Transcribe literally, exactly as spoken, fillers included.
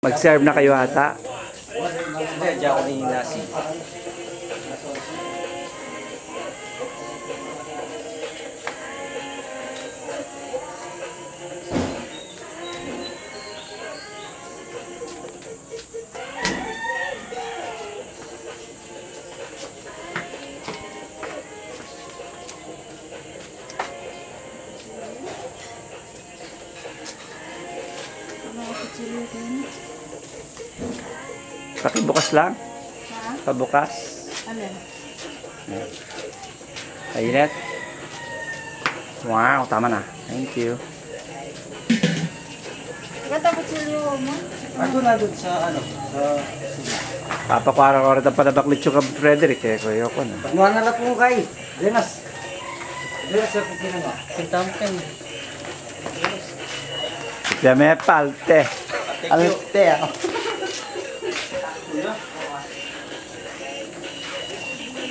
Mag-serve na kayo ata. Hindi, di ako ninasi. Mga kutsilyo din. Pakibukas lang. Ha? Pabukas. Alin? Ayan. Mainit. Wow, tama na. Thank you. Ba't ang kutsilyo mo? Ando na dun sa, ano, sa kusina. Papakuara ko rin ang panabaklit yung kang Frederick, eh, kuya ko na. Panuan na lang po kay Denas. Denas sa kusina mo. Ang tamping. Siya may palte. Thank you. Palte, ah.